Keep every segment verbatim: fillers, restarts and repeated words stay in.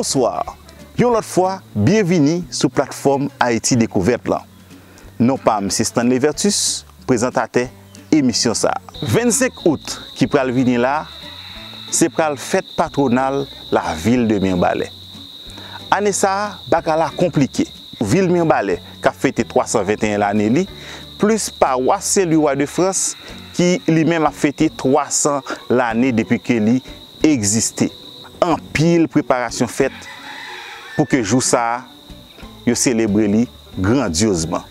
Bonswa. Yon lòt fwa, byenvini sou platfòm Ayiti Dekouvèt lan. Non pa m se Stanley Vertus, prezantatè emisyon sa a. Vennsenk out ki pral vini la, se pral fèt patwonal lavil de Mibalè. Ane sa a, bagay la konplike. Vil Mibalè k ap fete twa san venteyen lane li, plis pawas Sen Lwi Wa de Frans ki li menm ap fete twa san lane depi ke li egziste. Anpil preparasyon fèt pou ke jou sa a, yo selebre li grandyozman.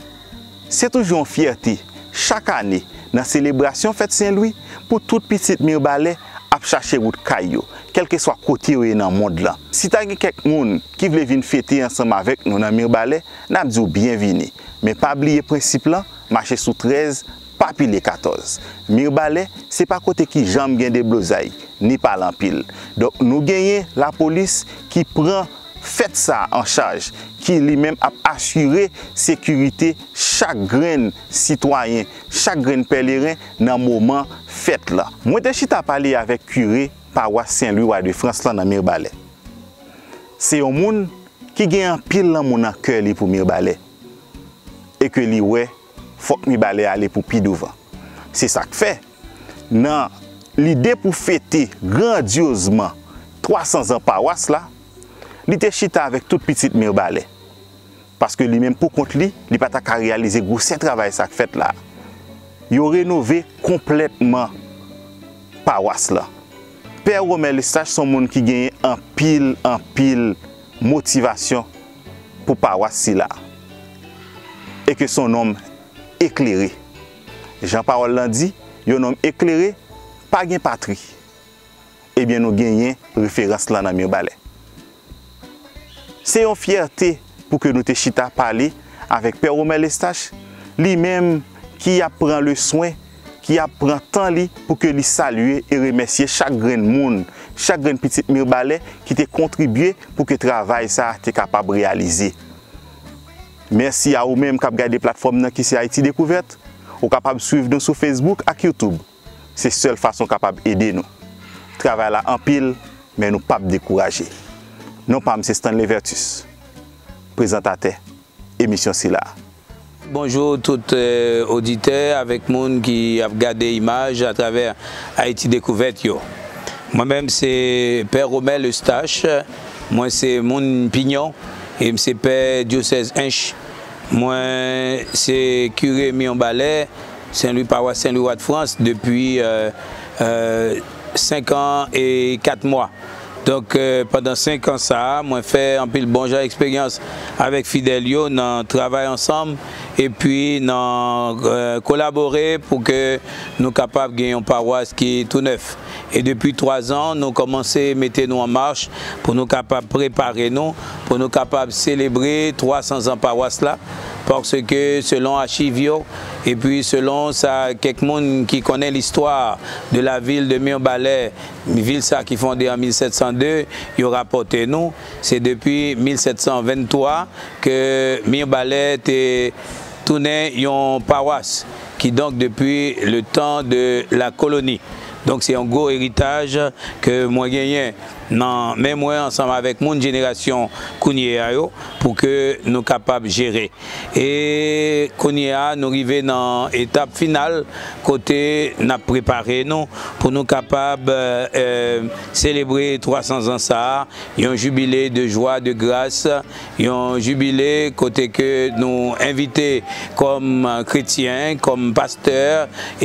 Se toujou yon fyète, chak ane, nan selebrasyon fèt Sen Lwi, pou tout pitit Mibalè ap chache wout kay yo, kèlkeswa kote yo ye nan mond lan. Si ta gen kèk moun ki vle vin fete ansanm avèk nou nan Mibalè, n ap di w byenvini. Men pa bliye prensip lan, mache sou trèz, pa pile katòz. Mibalè, se pa kote ki janm gen deblozay, ni pale anpil. Donk, nou genyen lapolis ki pran fèt sa a an chaj, ki li menm ap asire sekirite chak grenn sitwayen, chak grenn pèleren nan moman fèt la. Mwen te chita pale avèk kire pawas Sen Lwi Wa de Frans lan nan Mibalè. Se yon moun ki gen anpil lanmou nan kè li pou Mibalè e ke li wè fòk Mibalè ale pou pi douvan. Se sa k fè, nan lide pou fete grandyozman twa san zan pawas la, li te chita avèk tout pitit Mibalè. Paske li menm pou kont li, li pa ta ka reyalize gwosè travay sa k fèt la. Yo renove konplètman pawas lan. Pè Romel Eustache se yon moun ki genyen anpil, anpil motivasyon pou pawas sila. E ke se yon nonm eklere. Jan pawòl lan di, yon nonm eklere pa gen patri. Ebyen, nou genyen referans lan nan Mibalè. Se yon fyète pou ke nou te chita pale avèk Pè Romel Eustache, li menm ki ap pran le swen, ki ap pran tan li pou ke li salye e remèsye chak grenn moun, chak grenn pitit Mibalè ki te kontribye pou ke travay sa a te kapab reyalize. Mèsi a ou menm k ap gade platfòm nan ki se Ayiti Dekouvèt. Ou kapab swiv nou sou Facebook ak YouTube. Se sèl fason w kapab ede nou. Travay la anpil, men nou p ap dekouraje. Non pa m se Stanley Vertus, prezantatè emisyon sila. Bonjou tout, eh, oditè avèk moun ki ap gade imaj atravè Ayiti Dekouvèt yo. Mwen menm se Pè Romel Eustache, mwen se moun Pinyon e m se pè dyosèz Ench. Mwen se kire Mibalè, Sen Lwi, pawas Sen Lwi Wa de Frans depi, eh, eh, senk an e kat mwa. Donk, eh, pandan senk an sa a, mwen fè anpil bon jan eksperyans avèk fidèl yo nan travay ansanm epi nan, eh, kolabore pou ke nou kapab gen yon pawas ki tou nèf. E depi twa zan, nou kòmanse mete nou an mach pou nou kapab prepare nou, pou nou kapab selebre twa san zan pawas la, paske selon achiv yo, epi selon sa kèk moun ki konnen listwa de la ville de Mirebalais, vil sa ki fonde an mil sèt san de, yo rapòte nou, se depi mil sèt san venntwa ke Mirebalais te tounen yon pawas, kidonk depi le tan de la koloni. Donk se yon gwo eritaj ke mwen genyen nan men mwen ansanm avèk moun jenerasyon kounye a yo pou ke nou kapab jere. E kounye a, nou rive nan etap final kote n ap prepare nou pou nou kapab, eh, selebre twa san zan sa a, yon jibile de jwa, de gras, yon jibile kote ke nou envite kòm kretyen, kòm pastè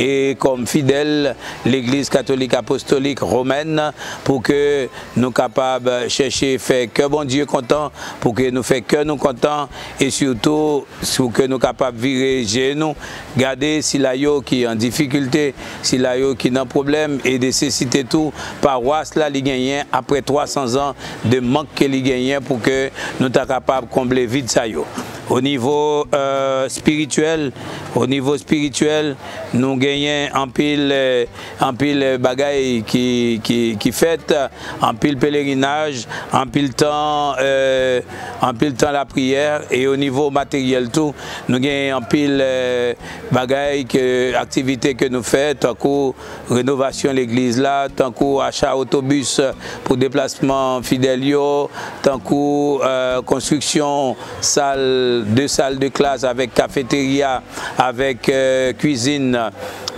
e kòm fidèl Legliz Katolik Apostolik Womèn pou ke nou kapab chèche fè kè Bondye kontan, pou ke nou fè kè nou kontan e sitou pou ke nou kapab vire je nou, gade sila yo ki an difikilte, sila yo ki nan pwoblèm e nesesite tou pawas la li genyen apre twa san zan de mank ke li genyen pou ke nou ta kapab konble vid sa yo. O nivo, eh, espirityèl, o nivo espirityèl, nou genyen anpil, eh, anpil, eh, bagay ki, ki, ki fèt, anpil pelerinaj, anpil tan, eh, anpil tan lapriyè, e o nivo materyèl tou, nou genyen anpil, eh, bagay ke, aktivite ke nou fè, tankou renovasyon legliz la, tankou acha otobis pou deplasman fidèl yo, tankou, eh, konstriksyon sal, de sal de klas avèk kafeterya, avèk, eh, kwizin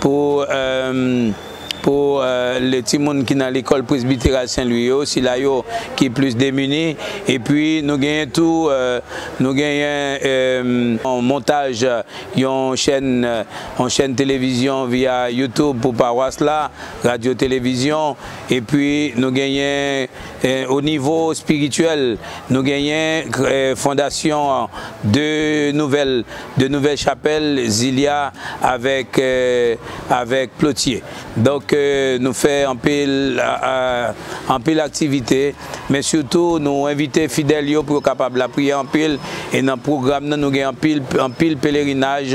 pou, eh, pou, eh, le timoun ki nan lekòl presbiteral Sen Lwi yo, sila yo ki plis demini. Epi nou genyen tou, eh, nou genyen, eh, yon montaj yon chèn, yon chèn televizyon via YouTube pou pawas la, radyo televizyon, epi nou genyen, eh, o nivo espirityèl, nou genyen, eh, fondasyon de nouvèl, de nouvèl chapèl, Zilia avèk, eh, avèk Plotye. Donk, eh, nou fè anpil, a, a, anpil aktivite, men sitou nou envite fidèl yo pou yo kapab lapriyè anpil, e nan pwogram nan nou gen anpil, anpil pelerinaj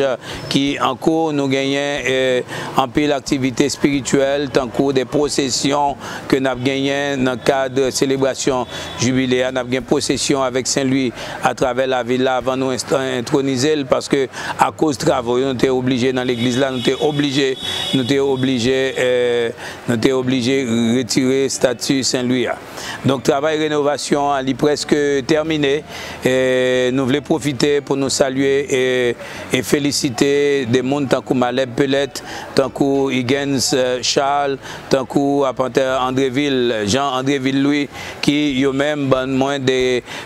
ki an kou, nou genyen, eh, anpil aktivite espirityèl, tankou de pwosesyon ke n ap genyen nan kad selebrasyon jibile a. N ap gen pwosesyon avèk Sen Lwi atravè lavil la avan nou enst-, entronize l, paske akoz travo yo, nou te oblije nan legliz la, nou te oblije, nou te oblije, eh, nou te oblije retire estati Sen Lwi a. Donk, travay renovasyon an, li prèske tèmine. E nou vle pwofite pou nou salye e, e felisite de moun tankou Malèb Pelèt, tankou Higgins, eh, Charles, tankou Apantè Andrevil, Jean Andrevil Louis, ki yo menm ban mwen de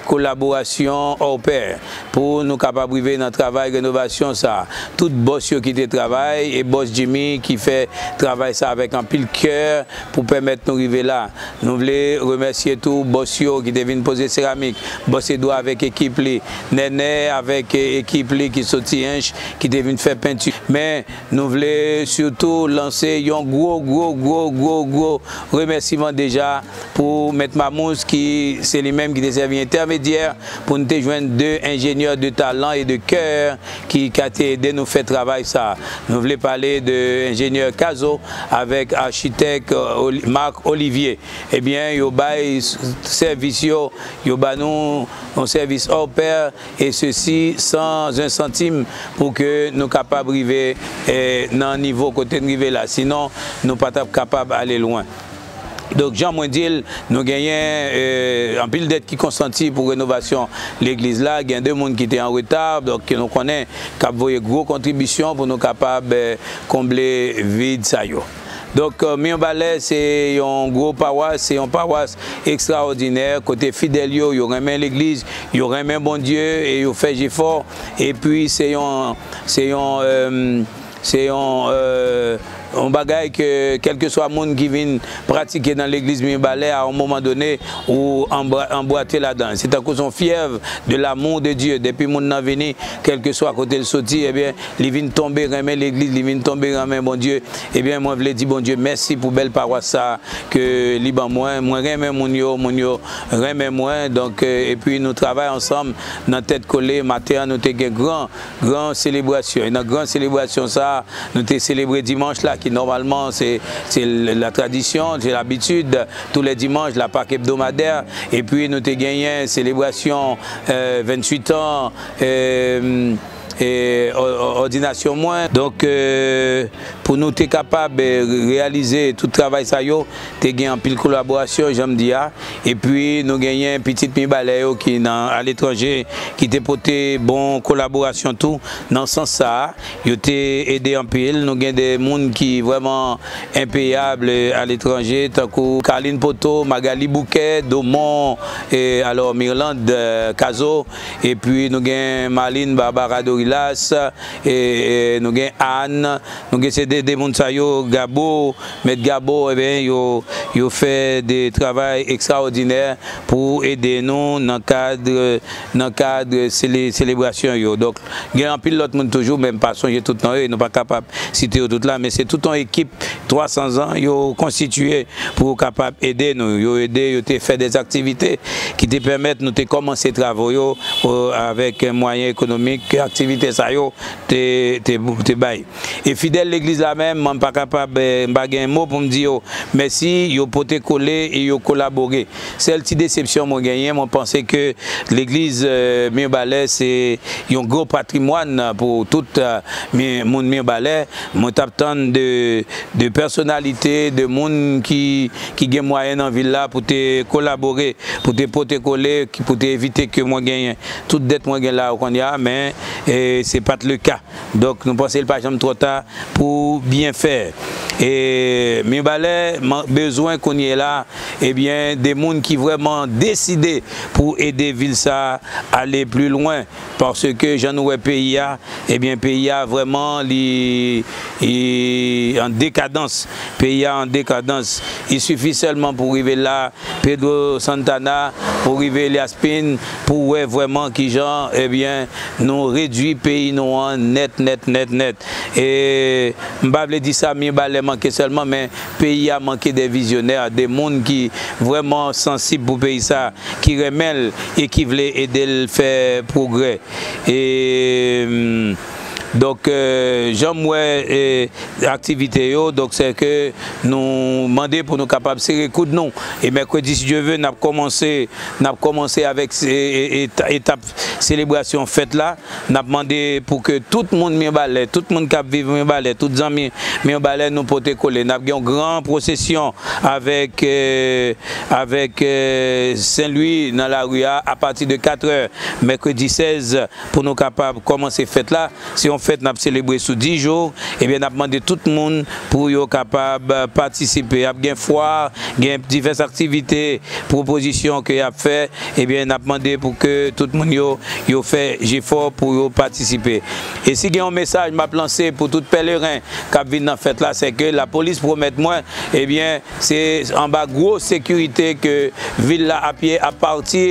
kolaborasyon hors pair pou nou kapab rive nan travay renovasyon sa a. Tout bòs yo ki te travay, e bòs Jimmy ki fè travay sa avèk anpil kè pou pèmèt nou rive la. Nou vle remèsye tou bòs yo ki te vin poze seramik, bòs Edouard avèk ekip li, Nènè avèk, eh, ekip li ki soti Ench, ki te vin fè penti. Men, nou vle sitou lanse yon gwo, gwo, gwo, gwo, gwo remèsiman deja pou Mèt Mamous, ki se li menm ki te sèvi entèmedyè pou n te jwenn de enjenyè de talan e de kè ki ka te ede nou fè travay sa a. Nou vle pale de enjenyè Cazeau avèk achitèk, eh, Oli-, Marc Olivier. Ebyen, yo bay s-, sèvis yo, yo ba nou yon sèvis hors pair, e sesi sans un centime, pou ke nou kapab rive, eh, nan nivo kote n rive la. Sinon, nou pa t ap kapab ale lwen. Donk, jan mwen di l, nou genyen, eh, anpil dèt ki konsanti pou renovasyon legliz la. Gen de moun ki te an reta, donk, ke nou konnen k ap voye gwo kontribisyon pou nou kapab, eh, konble vid sa yo. Donk, eh, Mirbalè se yon gwo pawas, se yon pawas ekstraòdinè, kote fidèl yo, yo renmen legliz, yo renmen Bondye e yo fè jefò. Epi se yon, se yon, eh, se yon, eh, yon bagay ke kèlkeswa moun ki vin pratike nan legliz Mirbalè, a yon moman done, ou anbra-, anbwate ladan l. Se tankou se yon fièv de l'amour de Dieu. Depi moun nan vini, kèlkeswa kote l soti, ebyen, li vin tonbe renmen legliz, li vin tonbe renmen Bondye. Ebyen, mwen vle di Bondye mèsi pou bèl pawas sa a ke li ban mwen. Mwen renmen moun yo, moun yo renmen mwen. Donk, eh, epi nou travay ansanm nan tèt kole. Maten an, nou te gen gran, gran selebrasyon. E nan gran selebrasyon sa a, nou te selebre dimanch la, ki nòmalman se, se la tradisyon, se labitid, tou lè dimanch, la Pâque hebdomadaire. Epi nou te genyen selebrasyon, eh, venntuit an, eh, e, ò-, ò-, òdinasyon mwen. Donk, eh, pou nou te kapab, eh, re-, reyalize tout travay sa yo, te gen anpil kolaborasyon, jan m di a. Epi, nou genyen pitit Mibalè yo ki nan, aletranje, ki te pote bon kolaborasyon tou. Nan sans sa a, yo te ede anpil. Nou gen de moun ki vrèman enpeyab, eh, aletranje, tankou Carline Poto, Magali Bouquet, Domon, e alò Mirlande, eh, Cazeau, epi nou gen Marline Barbara Dorilas, e, e nou gen Anne, nou gen se de, de moun sa yo, Gabo, Mèt Gabo, ebyen, yo, yo fè de travay ekstraòdinè pou ede nou nan kad, nan kad sele-, selebrasyon yo. Donk, gen anpil lòt moun toujou, men m pa sonje tout non yo, e nou pa kapab site yo tout la, men se tout yon ekip twa san zan, yo konstitiye pou kapab ede nou. Yo ede, yo te fè de aktivite ki te pèmèt nou te kòmanse travo yo, o, avèk mwayen ekonomik ke aktivite sa yo te, te, te bay. E fidèl legliz la menm, mwen pa kapab, eh, m pa gen mo pou m di yo mèsi, yo pote kole e yo kolabore. Sèl ti desepsyon mwen genyen, mwen panse ke legliz, eh, Mibalè se yon gwo patrimwàn pou tout, eh, mi-, moun Mibalè. Mwen t ap tann de, de pèsonalite, de moun ki, ki gen mwayen nan vil la pou te kolabore, pou te pote kole, ki, pou te evite ke mwen genyen tout dèt mwen gen la kounye a, men, eh, se pa t le ka. Donk, nou panse l pa janm twò ta pou byen fè. E Mibalè man-, bezwen kounye la, ebyen, de moun ki vrèman deside pou ede vil sa ale pli lwen. Paske jan nou wè peyi a, ebyen, peyi a vrèman li, li an dekadans. Peyi a an dekadans. Il sifi sèlman pou rive la, Pedro Santana, pou rive Elias Pin, pou wè vrèman kijan, ebyen, nou redui peyi nou an nèt, nèt, nèt, nèt. E m pa vle di sa Mibalè manke sèlman, men peyi a manke de vizyonè, de moun ki vrèman sansib pou peyi sa, ki renmen l e ki vle ede l fè pwogrè. E, mm, donk, eh, jan m wè, eh, aktivite yo, donk, se ke nou mande pou nou kapab sere koud nou. E mèkredi, si Dye ve, n ap kòmanse, n ap kòmanse avèk, eh, eh, eta-, etap selebrasyon fèt la. N ap mande pou ke tout moun Mibalè, tout moun k ap viv Mibalè, tout zanmi Mibalè, nou pote kole. N ap gen yon gran pwosesyon avèk, eh, avèk, eh, Sen Lwi nan lari a, apati de katrè, mèkredi sèz, pou nou kapab kòmanse fèt la. Se yon fèt n ap selebre sou dis jou. Ebyen, n ap mande tout moun pou yo kapab patisipe. Ap gen fwa, gen divès aktivite, pwopozisyon ke y ap fè. Ebyen, n ap mande pou ke tout moun yo, yo fè jefò pou yo patisipe. E si gen yon mesaj m ap lanse pou tout pèleren k ap vin nan fèt la, se ke lapolis pwomèt mwen, ebyen, se anba gwo sekirite ke vil la ap ye apati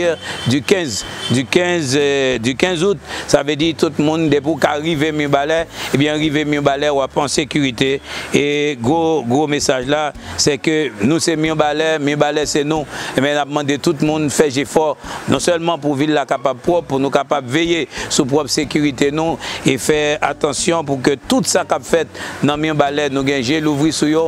du kenz, du kenz, eh, du kenz out. Sa vle di tout moun, depi w ka rive Mibalè, ebyen, rive Mibalè, w ap an sekirite. E gwo, gwo mesaj la, se ke nou se Mibalè, Mibalè se nou. Ebyen, n ap mande tout moun fè jefò, non sèlman pou vil la kapab pwòp, pou nou kapab veye sou pwòp sekirite nou e fè atansyon pou ke tout sa k ap fèt nan Mibalè, nou gen je louvri sou yo,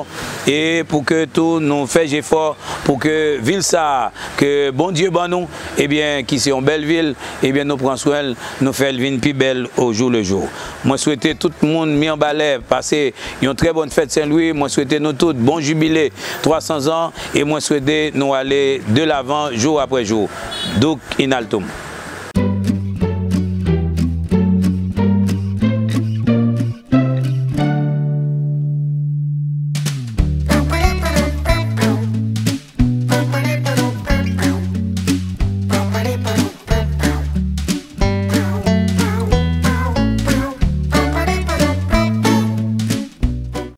e pou ke tou nou fè jefò pou ke vil sa a, ke Bondye ban nou, ebyen, ki se yon bèl vil, ebyen, nou pran swen l, nou fè l vin pi bèl au jour le jour. Mwen swete tout moun Mibalè pase yon trè bòn fèt Sen Lwi. Mwen swete nou tout bon jibile twa san zan e mwen swete nou ale de lavan jou apre jou. Duc in altum.